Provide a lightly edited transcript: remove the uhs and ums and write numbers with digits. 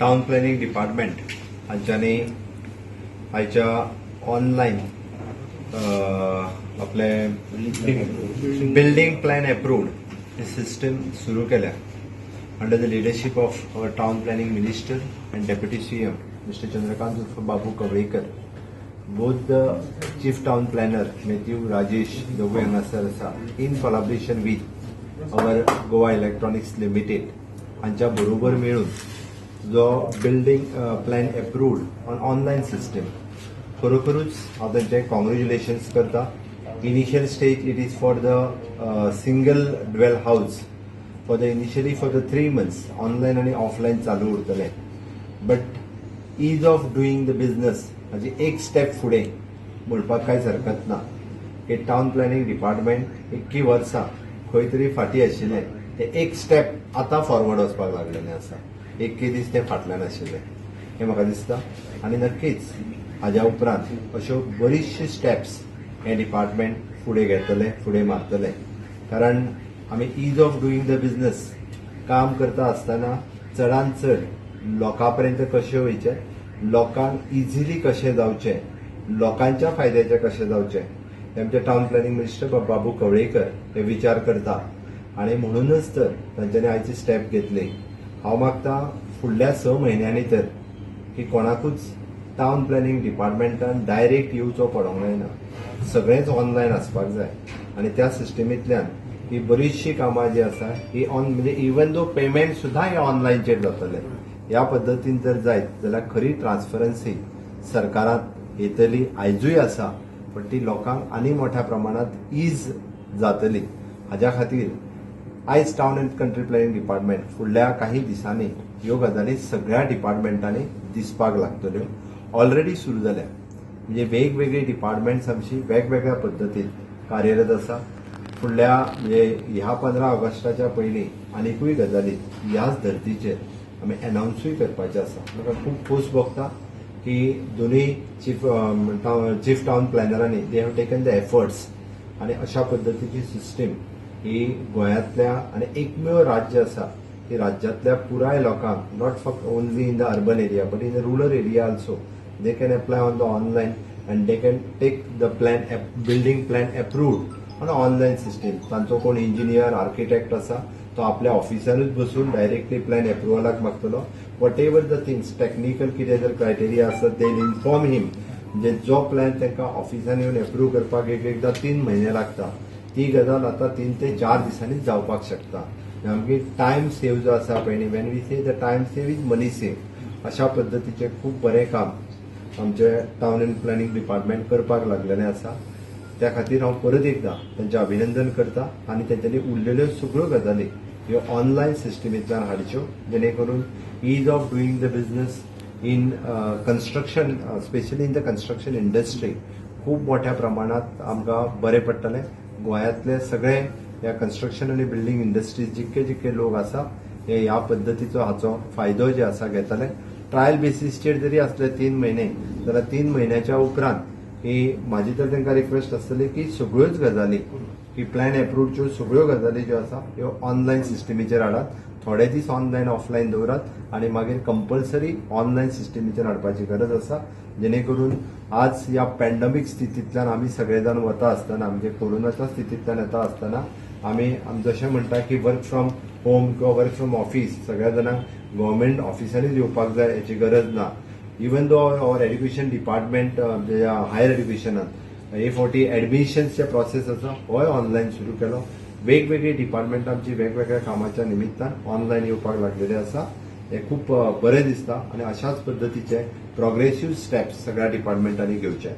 Town planning department हांच्यांनी आयच्या online आपले building plan approved ही system सुरू केल्या under the leadership of our Town Planning Minister and Deputy CM, Mr. Chandrakant Urf Babu Kavlekar. Both the Chief Town Planner, Matthew, Rajesh दोघे हांगासर आसा, in collaboration with our Goa Electronics Limited हांच्या बरोबर मेळून जो building plan approved on online system, खरोखरूच हांव तांचें congratulations करता. Initial stage, it is for the single dwell house. For the initially, for the 3 months online आणि ऑफलायन चालू उरतले, but ease of doing the business हाजी एक स्टेप फुडें म्हणपाक कांयच हरकत ना की टावन प्लॅनिंग डिपार्टमेंट इतकी वर्सां खंय तरी फाटीं आशिल्लें, ते एक स्टेप आतां फॉरवर्ड वचपाक लागलेलें आसा. एक दीस तें फाटल्यान आशिल्लें हें म्हाका दिसता आनी नक्कीच हाज्या उपरांत अश्यो बरीचशी स्टेप्स हें डिपार्टमेंट फुडें घेतलें, फुडें मारतलें, कारण आमी ease of doing the business काम करता आसतना चडान चड लोकां पर्यंत कशें वयचें, लोकांक इझिली कशें जावचें, लोकांच्या फायद्याचें कशें जावचें, हें आमचे टावन प्लॅनिंग मिनिस्टर बाबू कवळेकर हे विचार करता आनी म्हणूनच तर तांच्यांनी आयची स्टेप घेतली. हांव मागता फुडल्या 6 म्हयन्यांनी तर की कोणाकूच टावन प्लॅनिंग डिपार्टमेंटान डायरेक्ट येवचो पडोंक जायना. सगळेंच ऑनलायन आसपाक जाय आनी त्या सिस्टमींतल्यान ही बरीचशी कामां जी आसा ही ऑन, म्हणजे इवन दो पेमेंट सुद्दां हे ऑनलायनचेर जातले. ह्या पद्दतीन जर जायत जाल्यार खरी ट्रान्सपरन्सी सरकारांत येतली. आयजूय आसा, पण ती लोकांक आनी मोठ्या प्रमाणात is जातली. हाज्या खातीर आयज Town and Country Planning Department, फुडल्या काही दिसांनी ह्यो गजाली सगळ्या डिपार्टमेंटांनी दिसपाक लागतल्यो. ऑलरेडी सुरू जाल्या, म्हणजे वेगवेगळी डिपार्टमेंट्स आमची वेगवेगळ्या पद्दतीन कार्यरत आसा. फुडल्या, म्हणजे ह्या 15 ऑगस्टाच्या पयलीं आनिकूय गजाली ह्याच धर्तीचेर आमी अनावन्सूय करपाचे आसा. म्हाका खूब खोस भोगता की दोनूय चीफ चीफ टावन प्लॅनरांनी they have taken the efforts आनी अशा पद्दतीची सिस्टीम ही गोंयांतल्या आनी एकमेव राज्य आसा की राज्यांतल्या पुराय लोकांक, not फक्त only in the urban area but in the rural area also, they can apply on the online and they can take the plan, building plan approved on online system. तांचो कोण इंजिनियर, आर्किटेक्ट आसा, तो आपल्या ऑफिसानूच बसून directly plan एप्रुवलाक मागतलो. Whatever the things technical कितें जर क्रायटेरिया आसा, they inform him. म्हणजे जो प्लॅन तांकां ऑफिसान येवन एप्रूव करपाक एक एकदां 3 म्हयने लागता, ती गजाल आतां 3 ते 4 दिसांनीच जावपाक शकता. सामकी टायम सेव जो आसा पळय न्ही, when we say the time save is money save, अशा पद्दतीचें खूब बरें काम आमचे टावन अँड प्लॅनिंग डिपार्टमेंट करपाक लागलेलें आसा. त्या खातीर हांव परत एकदां तांचें अभिनंदन करता आनी तेंच्यांनी उरलेल्यो सगळ्यो गजाली ह्यो ऑनलायन सिस्टमींतल्यान हाडच्यो, जेणे करून ease of doing the business in construction, specially in the construction industry, खूब मोठ्या प्रमाणात आमकां बरें पडटलें. गोंयांतले सगळे ह्या कन्स्ट्रक्शन आनी बिल्डींग इंडस्ट्रीज जितके जितके लोक आसा, हे ह्या पद्दतीचो हाचो फायदो जे आसा घेतले. ट्रायल बेसीसचेर जरी आसले 3 म्हयने, जाल्यार 3 म्हयन्याच्या उपरांत ही म्हाजी तर तांकां रिक्वेस्ट आसतली की सगळ्योच गजाली, की प्लॅन एप्रूव्डच्यो सगळ्यो गजाली ज्यो आसा ह्यो ऑनलायन सिस्टमीचेर हाडात. थोडे दीस ऑनलायन ऑफलायन दवरात आनी मागीर कंपल्सरी ऑनलायन सिस्टमीचेर हाडपाची गरज आसा, जेणे करून आज ह्या पॅन्डमीक स्थितींतल्यान आमी सगळे जाण वता आसतना, म्हणजे कोरोनाच्या स्थितींतल्यान येता आसतना, आमी जशें म्हणटा की वर्क फ्रॉम होम किंवा वर्क फ्रॉम ऑफिस, सगळ्या जाणांक गव्हर्मेंट ऑफिसांनीच येवपाक जाय हेची गरज ना. Even though our education department, higher एज्युकेशनात हे फावटी एडमिशन्सचे प्रोसेस आसा, होय ऑनलायन सुरू केलो. वेगवेगळी डिपार्टमेंटां आमची वेगवेगळ्या कामाच्या निमित्तान ऑनलायन येवपाक लागलेले आसा. हे खूब बरें दिसता आनी अशाच पद्दतीचे प्रोग्रेसीव स्टेप्स सगळ्या डिपार्टमेंटांनी घेवचे.